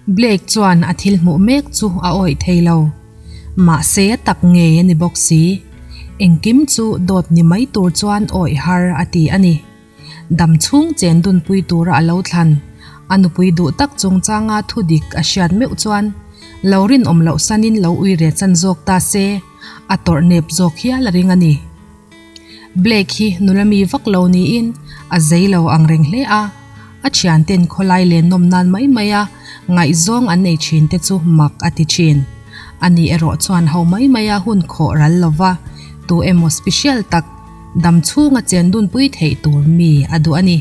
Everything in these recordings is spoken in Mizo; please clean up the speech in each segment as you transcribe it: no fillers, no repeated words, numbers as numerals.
Blake chuan a thil hmuh mek chu a awih thei lo. Mahse a tak ngei a ni bawk si. Engkim chu dawt ni mai tur chuan awih har a ti a ni. Dam chhung chen dunpui tura a lo thlan, a nupui duh tak chungchanga thu dik a hriat meuh chuan lo rinawm loh sanin lo ui re chan zawk ta se, a tawrh nep zawk hial a ring a ni. Blake hi nula mi vak lo niin a zei lo ang reng hle a, a thianten khawlai len nawm nan mai mai a ngaihzawng an nei thin te chu mak a ti thin. Ani erawh chuan ho mai mai a hun khawh ral lova, tu emaw special tak dam chhunga chen dunpui theih tur mi a duh a ni.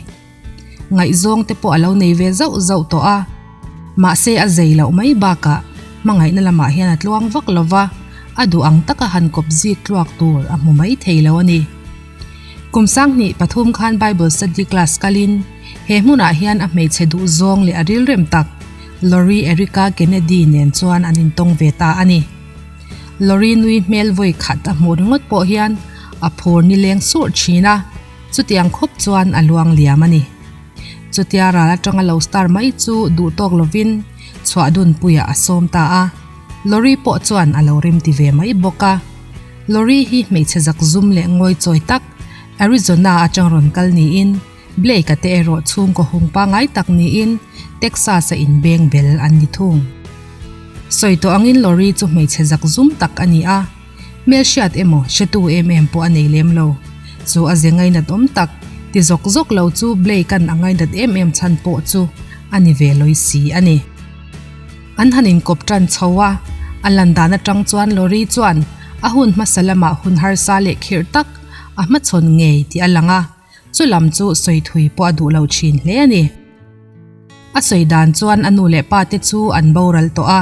Ngaihzawng te pawh a lo nei ve zauh zauh tawh a, mahse a zei loh mai bakah hmangaihna lamah hian a tluang vak lo va, a duh ang taka han kawp zik tluak tur a hmu mai thei lo a ni. Kum sanghnih pathum khan Bible study class kalin he hmunah hian a hmeichhe duh zawng leh a rilrem tak Lori Erica Kennedy nen chuan an intawng ve ta a ni. Lori nui hmel vawi khat a hmuh ringawt pawh hian a phur nileng surh thin a. Chutiang khawp chuan a luang liam a ni. Chutia ral atanga lo star mai chu duh tawk lovin chhuah dunpuiah a sawm ta a, Lori pawh chuan a lo rim ti ve mai bawk a. Lori hi hmeichhe zak zum leh ngawi chawi tak Arizona atang rawn kal niin Blake-a te erawh chhungkaw hung pangai tak niin Texas-a inbeng bel an ni thung. Sawi tawh angin Lori chu hmeichhe zak zum tak a ni a. Hmelhriat emaw hretu em em pawh a nei lem lo. Chu a ze ngainat awm tak, ti zawk zawk lo chu Blake-a'n a ngainat em em chhan pawh chu a ni ve lawi si a ni. An han inkawp tan chho a, a lan dan atang chuan Lori chuan a hun hmasa lamah hun harsa leh khirh tak a hmachhawn ngei tih a lang a. Chu lam chu sawi thui pawh a duh lo thin hle a ni. A sawi dan chuan a nu leh pa te chu an boral tawh a,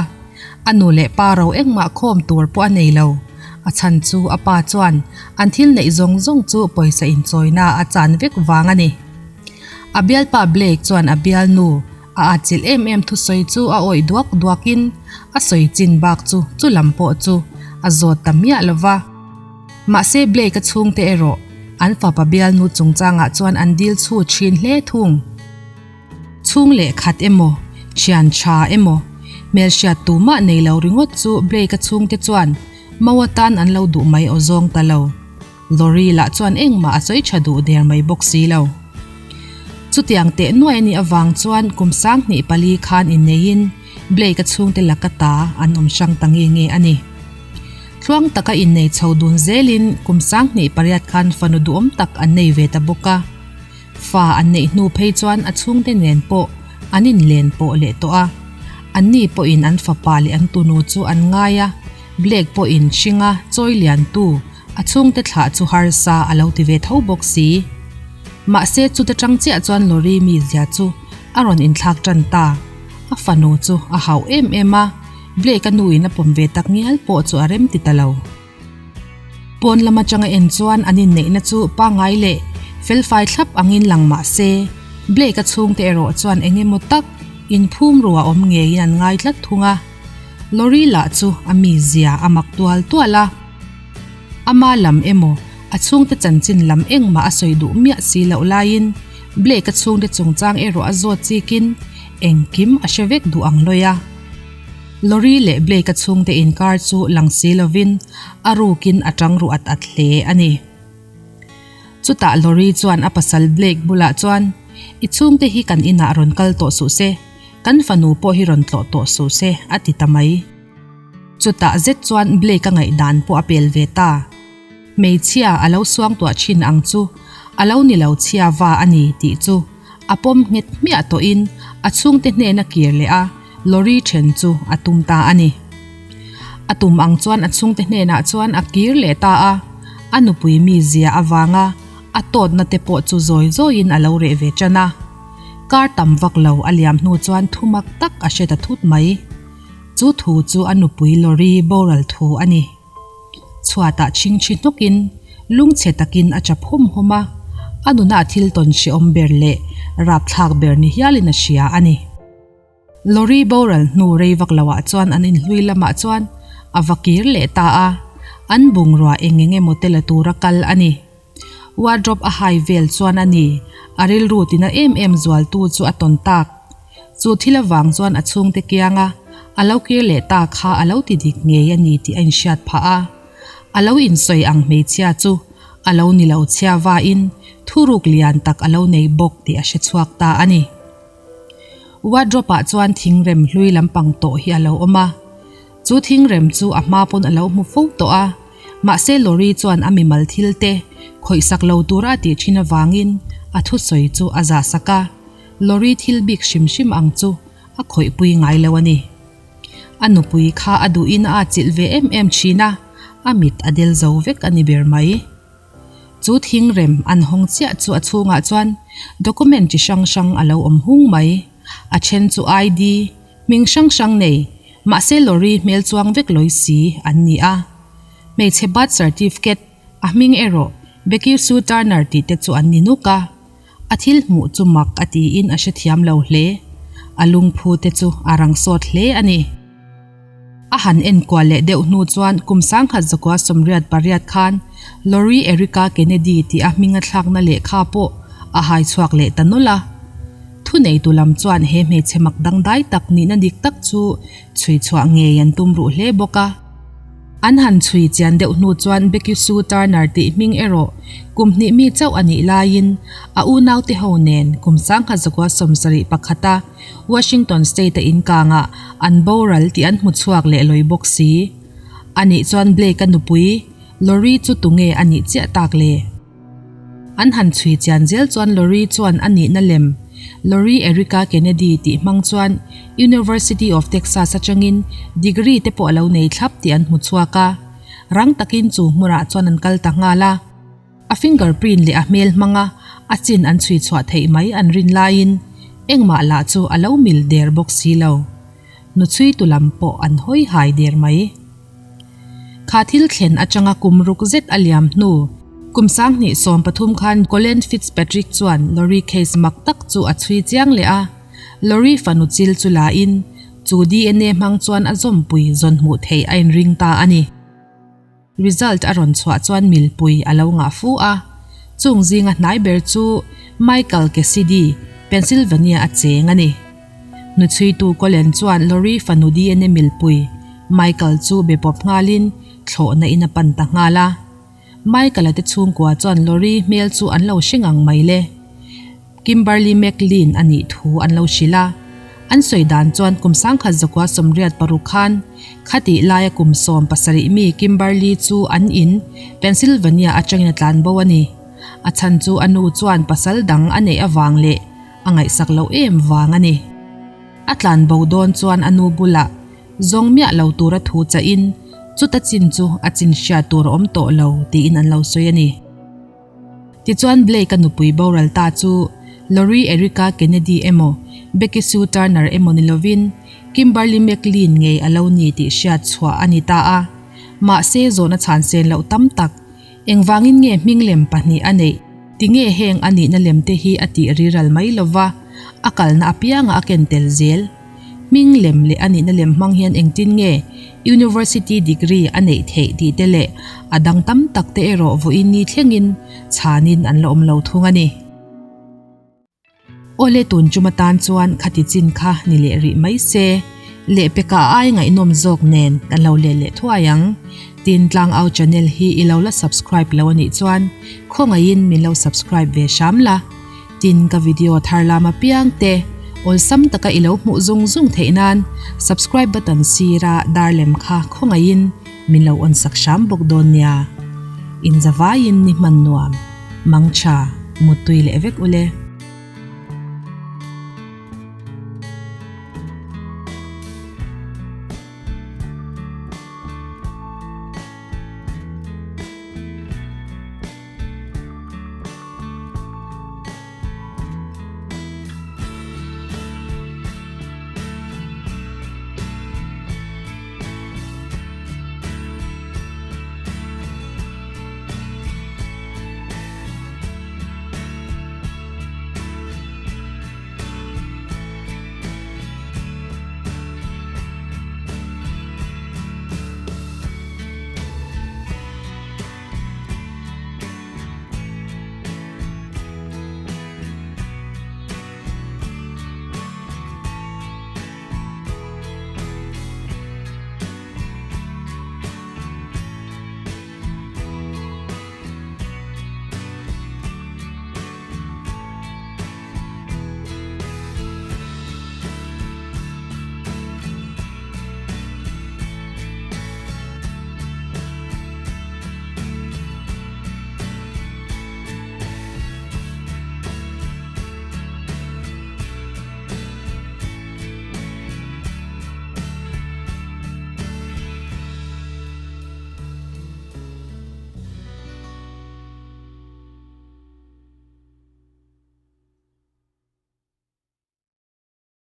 a nu leh pa ro engmah khawm tur pawh a nei lo. A chhan chu a pa chuan an thil neih zawng zawng chu pawisa inchawina a chan vek vang a ni. A bialpa Blake chuan a bialnu a atchilh em em thusawi chu a awih duak duakin a sawi chin bak chu chu lam pawh chu a zawt ta miah lo va. Mahse Blake-a chhungte erawh an fapa bialnu chungchangah chuan an dil chhu thin hle thung. Chhung leh khat emaw, thian tha emaw, hmelhriat tumah nei lo ringawt chu Blake-a chhungte chuan Mo atan an lo duh mai aw zawng ta lo. Lori lah chuan engmah a sawi tha duh der mai bawk si lo. Chutiang teh nuai a nih avang chuan kum sanghnih pali khan inneiin Blake-a chhungte laka ta an awm hrang ta nge nge a ni. Tluang taka innei chho dun zelin kum sanghnih pariat khan fanu duhawm tak an nei ve ta bawk a. Fa an neih hnu phei chuan a chhungte nen pawh an inlen pawh leh tawh a. Anni pawhin an fapa leh an tunu chu an ngai a, Blake pawhin hringa chawi liantu a chhungte thlah chu harsa a lo ti ve tho bawk si. Mahse chuta tang chiah chuan Lori mizia chu a rawn inthlak tan ta. A fanu chu a hauh em em a, Blake a nuin a pawm ve tak ngial pawh chu a rem ti ta lo. Pawn lam atanga en chuan an inneihna chu pangngai leh felfai thlap angin lang mah se, Blake a chhungte erawh chuan eng emaw tak inphum ruah awm ngeiin an ngai tlat thung a. Lori lah chu a mizia a mak tual tual a. Ama lam emaw a chhungte chanchin lam engmah a sawi duh miah si loh laiin Blake a chhungte chungchang erawh a zawt chikin engkim a hre vek duh ang lawi a. Lori leh Blake-a chhungte inkar chu lang si lovin a rukin a tang ruh at at hle a ni. Chutah Lori chuan a pasal Blake bulah chuan, I chhungte hi kan inah rawn kal tawh suh se, kan fanu pawh hi rawn tlawh tawh suh se, a ti ta mai. Chutah zet chuan Blake-a ngaihdan pawh a pel ve ta. Hmeichhia a lo suangtuah thin ang chu a lo ni lo chhia va a ni tih chu a pawm nghet hmiah tawhin a chhungte hnena kir leh a lorry then chu a tum ta a ni. A tum ang chuan a chhungte hnenah chuan a kir leh ta a, a nupui mizia avanga a tawtna te pawh chu zawi zawiin a lo reh ve tan a. Kar tam vak lo a liam hnu chuan thu mak tak a hre ta thut mai. Chu thu chu a nupui lorry boral thu a ni. Chhuatah chhingchhi hnawkin lungchhe takin a chap hum hum a, a nuna thil tawn hrehawm ber leh rapthlak ber ni hialin a hria a ni. Lorry boral hnu rei vak loah chuan an inhlui lamah chuan a va kir leh ta a, an bungrua eng eng emaw te la tura kal a ni. Wardrobe a hai vel chuan a ni, a rilru tina em em zualtu chu a tawn tak. Chu thil avang chuan a chhungte kianga a lo kir leh ta kha a lo ti dik ngei a ni tih a inhriat phah a. A lo insawi ang hmeichhia chu a lo ni lo chhia vain thuruk lian tak a lo nei bawk tih a hre chhuak ta a ni. Wardrobe ah chuan thingrem hlui lampang tawh hi a lo awm a. Chu thingrem chu a hma pawn a lo hmu fo tawh a, mahse Lori chuan a mimal thil te khawihsak lo tura a tih thin avangin a thusawi chu a zahsak a, Lori thil bik hrim hrim ang chu a khawihpui ngai lo a ni. A nupui kha a duhin a atchilh ve em em thin a, a mit a del zo vek a ni ber mai. Chu thingrem an hawng chiah chu a chhungah chuan document chi hrang hrang a lo awm hung mai. A then chu ID, hming hrang hrang nei, mahse lorry hmel chuang vek lawi si an ni a. Hmeichhe birth certificate, a hming erawh Becky Sue Turner tih te chu an ni nuk a. A thil hmuh chu mak a tiin a hrethiam lo hle. A lungphu te chu a rang sawt hle a ni. A han enkual leh deuh hnu chuan kum 1988 khan Lori Erica Kennedy tih a hming a thlakna lehkha pawh a hai chhuak leh ta nawlh a. Thuneitu lam chuan he hmeichhe mak dangdai tak nihna dik tak chu chhui chhuah ngei an tum ruh hle bawk a. An han chhui chian deuh hnu chuan Becky Sue Turner tih hming erawh kum hnih mi chauh a nih laiin a unaute ho nen kum 1971 a Washington State-a inkangah an boral tih an hmu chhuak leh lawi bawk si. Anih chuan Blake-a nupui Lori chu tunge a nih chiah tak le? An han chhui chian zel chuan Lori chuan a nihna lem Lori Erica Kennedy tih hmang chuan University of Texas atangin degree te pawh a lo nei thlap tih an hmu chhuak a. Rang takin chu hmunah chuan an kal ta nghal a. A fingerprint leh a hmel hmanga a chin an chhui chhuah theih mai an rin laiin engmah lah chu a lo mil der bawk si lo. Hnuchhuitu lam pawh an hawi hai der mai. Kha thil thlen atanga kum ruk zet a liam hnu, kum 2013 khan Colin Fitzpatrick chuan Lori case mak tak chu a chhui chiang leh a, Lori fanu chil chu la in chu DNA hmang chuan a zawmpui zawn hmuh theih a inring ta a ni. Result a rawn chhuah chuan milpui a lo ngah fu a, chung zinga hnai ber chu Michael Cassidy, Pennsylvania a cheng a ni. Hnuchhuitu Colin chuan Lori fanu DNA milpui Michael chu be pawp nghalin thlawhna in a pan ta nghal a. Michael-a te chhungkua chuan Lori hmel chu an lo hre ngang mai le. Kimberly McLean a nih thu an lo hrilh a. An sawi dan chuan kum 1986 khan khatih laia kum 17 mi Kimberly chu an in Pennsylvania atangin a tlan bo a ni. A chhan chu a nu chuan pasal dang a neih avang leh a ngaihsak loh em vang a ni. A tlan bo dawn chuan a nu bulah zawng miah lo tura thu chahin chuta chin chu a chin hriat tur a awm tawh lo tiin an lo sawi a ni. Tichuan Blake-a nupui boral ta chu Lori Erica Kennedy emaw Becky Sue Turner emaw ni lovin Kimberly McLean ngei a lo ni tih hriat chhuah a ni ta a. Mahse zawhna chhan sen loh tam tak, engvangin nge hming lem pahnih a neih? Tinge heng a nihna lem te hi a tih riral mai lova a kalna apiangah a ken tel zel? Hming lem leh a nihna lem hmang hian engtin nge University degree a neih theih tih te leh a dang tam tak te erawh vawiin ni thlengin chhanin an la awm lo thung a ni. Awle tun chum atan chuan khati chin kha ni leh rih mai se, lehpeka ai ngaihnawm zawk nen kan lo let leh thuai ang. Tin Tlangau channel hi i lo la subscribe lo a nih chuan khawngaihin min lo subscribe ve hram la. Tin ka video thar lam apiang te awlsam taka i lo hmuh zung zung theih nan subscribe button sira dar lem kha khawngaihin min lo on sak hram bawk dawn nia. Inzavaiin ni hman nuam, mangtha, muttui leh vek ule.